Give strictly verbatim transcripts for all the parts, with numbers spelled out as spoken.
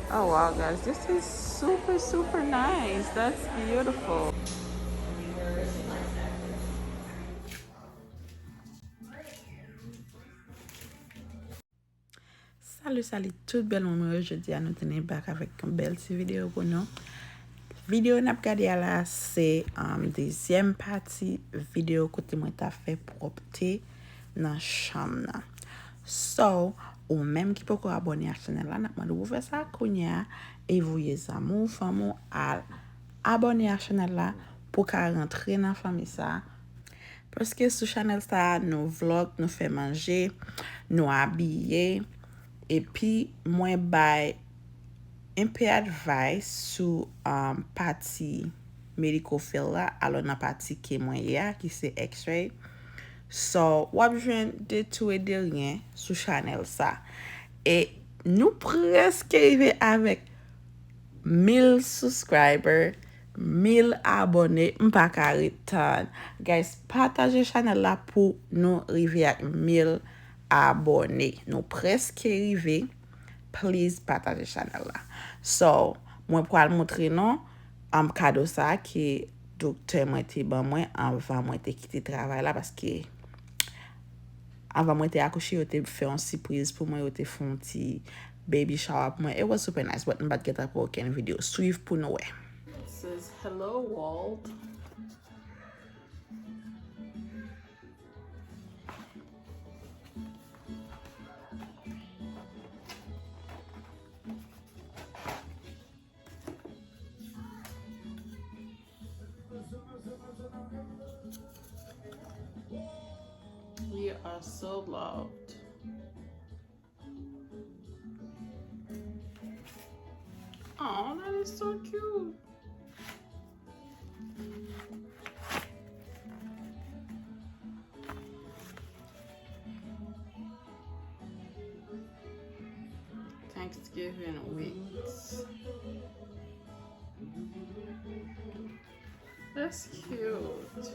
Oh wow, guys, this is super, super nice. That's beautiful. Salut, salut tout bèl moun mwen yo. Jodi a nou tounen back avèk yon bèl ti videyo pou nou. Videyo n ap gade a la se um, dezyèm pati videyo kote mwen ta fè pwòpte nan chanm nan. So, ou menm ki poko abòne a chanèl la, n ap mande w pou fè sa kounye a e voye zanmi w, fanmi w al abòne a chanèl la pou w ka rantre nan fanmi sa. Paske sou chanèl sa a, nou vlog, nou fè manje, nou abiye, epi mwen bay enpe advice sou um, pati medical field la, alò nan pati ke mwen ye a, ki se X-ray. So, w ap jwenn de tou e de ryen sou chanèl sa. E nou prèske rive avèk mil subscriber, mil abòne, m pa ka ret tann. Guys, pataje chanèl la pou nou rive ak mil abòne. Nou prèske rive. Please pataje chanèl la. So, mwen pral montre nou um, kado sa ke doktè mwen te ban mwen anvan mwen te kite travay la, paske anvan mwen te akouche, yo te fè yon sipriz pou mwen, yo te fè yon ti baby shower pou mwen. It was super nice, but m pa t gentan pran okenn videyo. Swiv pou nou wè. It says, "Hello, world." We are so loved. Oh, that is so cute. Thanksgiving weeks. That's cute.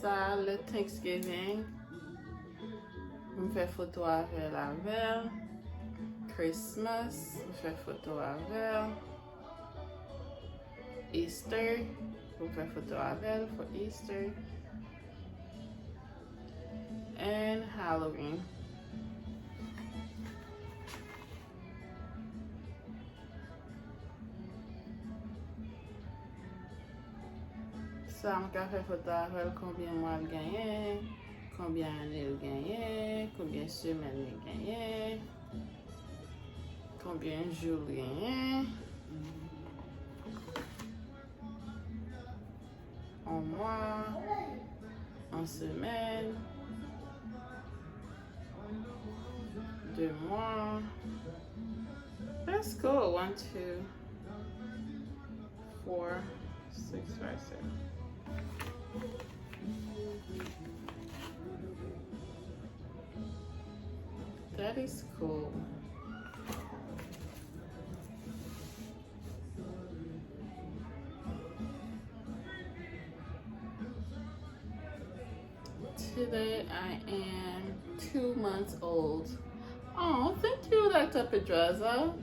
Sa, le Thanksgiving, m fè foto avè l avè l. Christmas, m fè foto avè l. Easter, m fè foto avè l for Easter. And Halloween. Sa m ka fè foto avè l, konbyen mwa l genyen, konbyen ane l genyen, konbyen semèn li genyen, konbyen jou l genyen. Un mois, une semaine, deux mois. Let's go. One, two, four, six, five, seven. That is cool. Today I am two months old. Oh, thank you, Doctor Pedraza.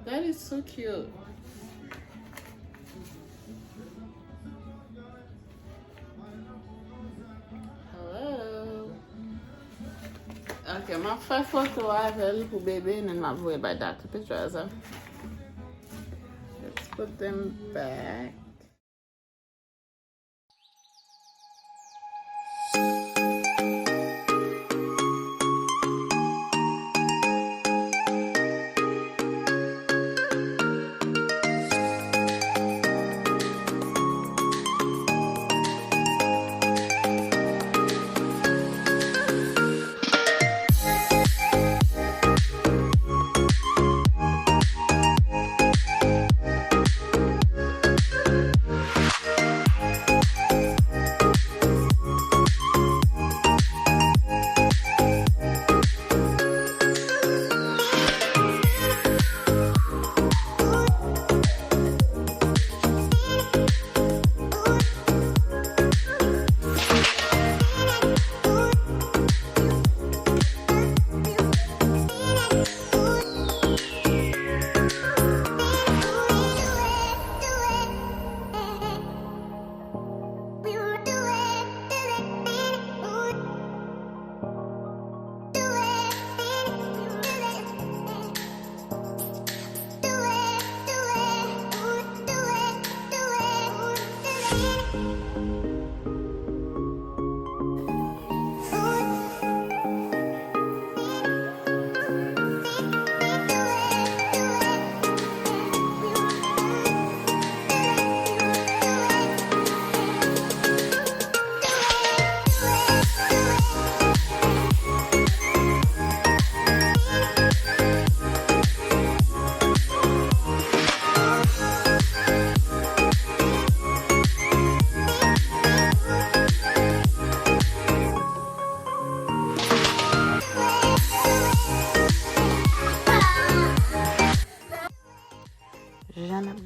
That is so cute. Hello. Ok, m ap fè foto avè l pou bebe, and then m ap voye bay Doctor Pedraza. Let's put them back.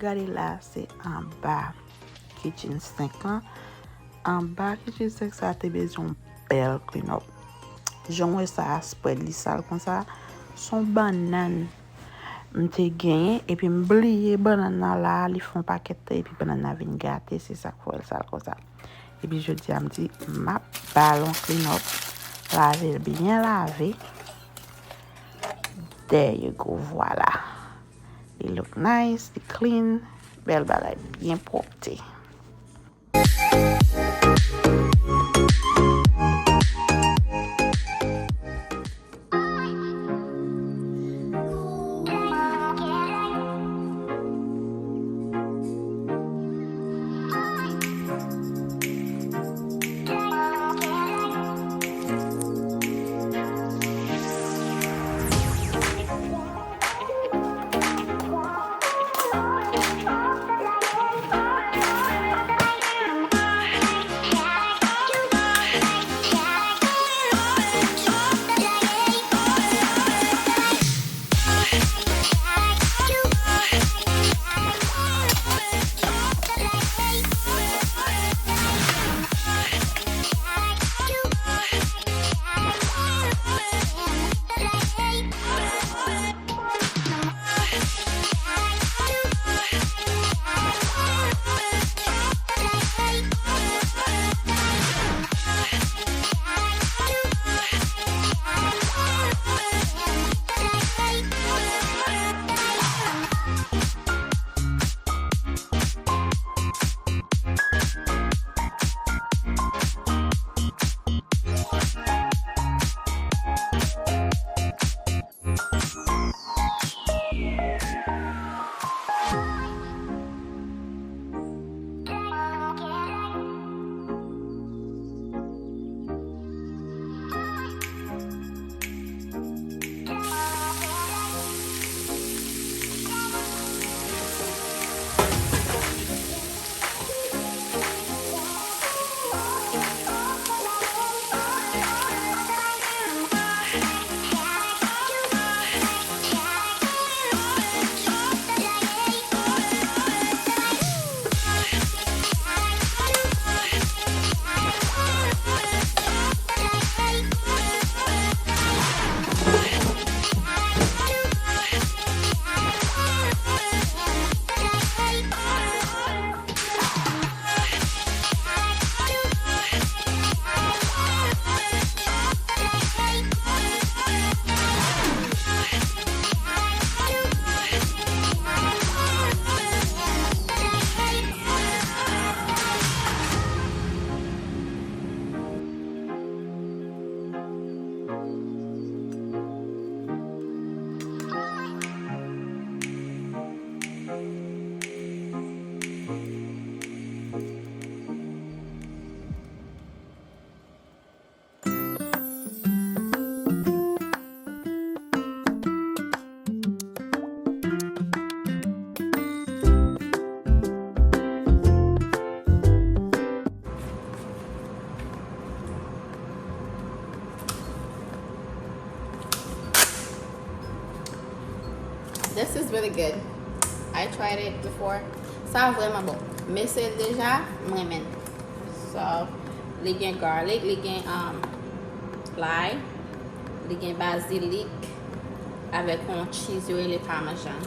Gade la, se anba kitchen sink lan. Anba kitchen sink sa te bezwen yon bèl clean up. Jan w wè sa a spread, li sal konsa. Se yon bannann m te genyen, epi m bliye bannann nan la, li fè yon pakèt tan, epi bannann nan vin gate, se sa k fè l sal konsa. Epi jodi a m di, m ap ba l yon clean up, lave l byen lave. There you go, vwala. Li look nice, li clean, bèl bagay, byen pwòpte. This is really good. I tried it before. Sa vrèman bon. M eseye l deja, m renmen l. So, li gen garlic, li gen um, lay, li gen bazilik, avèk yon cheese yo rele Parmesan.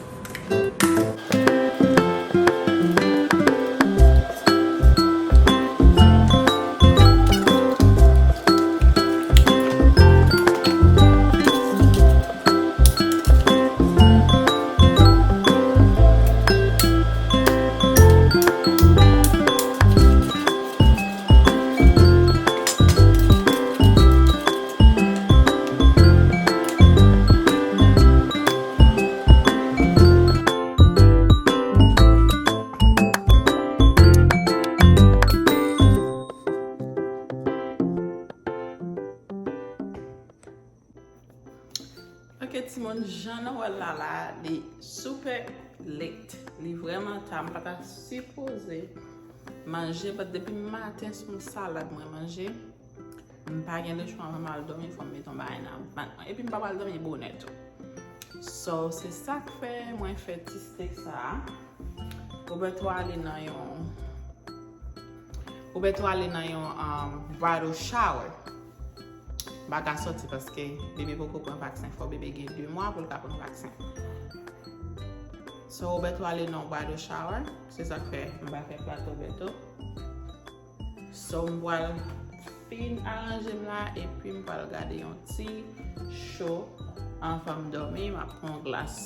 Ok, timoun, jan nou wè l la la, li super late. Li vrèman ta, m pa ta sipoze manje, but depi maten se yon salad mwen manje. M pa gen lechwa, anvan m al dòmi, fò m mete yon bagay nan vant mwen. Epi m pa pral dòmi bonè tou. So, se sa k fè mwen fè ti steak sa a. Roberto ale nan yon Roberto ale nan yon um, bridal shower. M pa ka sòti paske bebe poko pran vaksen, fò bebe gen de mwa pou l ka pran vaksen. So Roberto ale nan yon bridal shower, se sa k fè m pa fè flat Roberto. So m pral fin aranje m la epi m pral gade yon ti show anvan m dòmi. M ap pran yon glas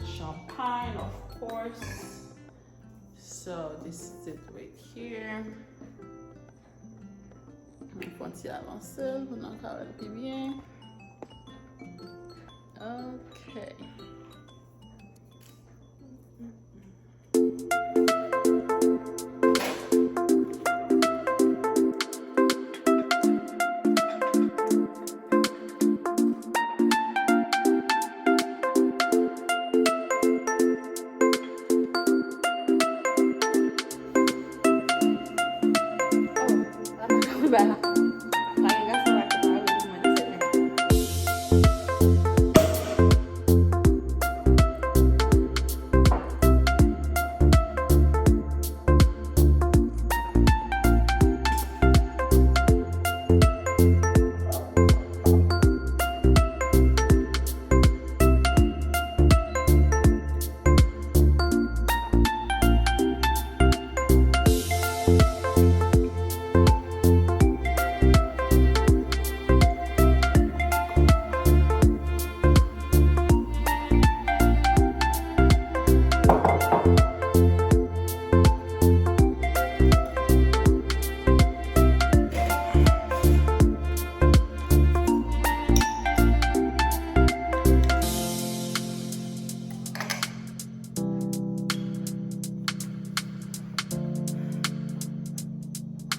champagne, of course. So this is it right here. Mwen fè yon ti avanse l pou nou ka wè l pi byen. Ok.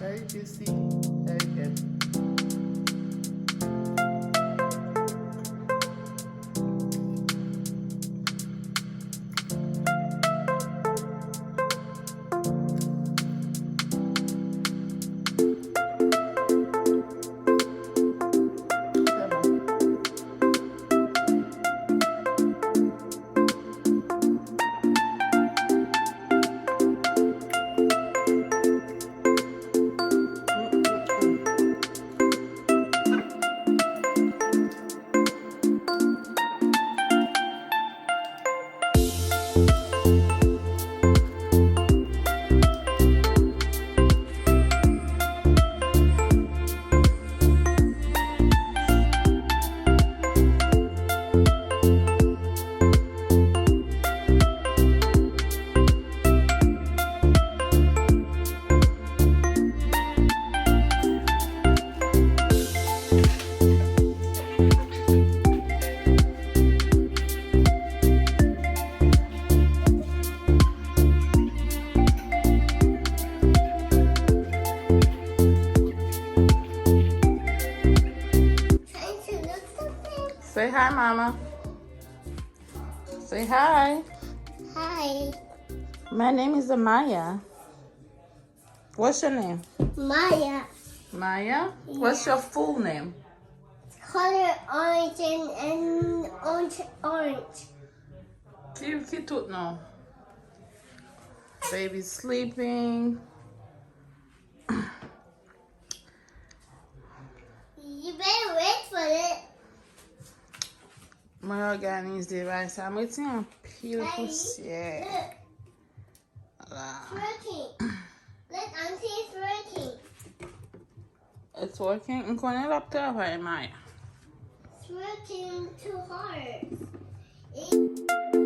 Very juicy, very good. Say hi, mama. Say hi. Hi. My name is Amaya. What's your name? Maya. Maya? What's your full name? Color orange and, and orange, orange. Ki, ki tout non? Baby sleeping. You better wait for it. Mwen òganize bagay sa. Mwen ti anpil pousyè. Look. Voilà. It's working. Look, auntie, it's working. It's working? M konnen l ap travay, Maya. It's working too hard. It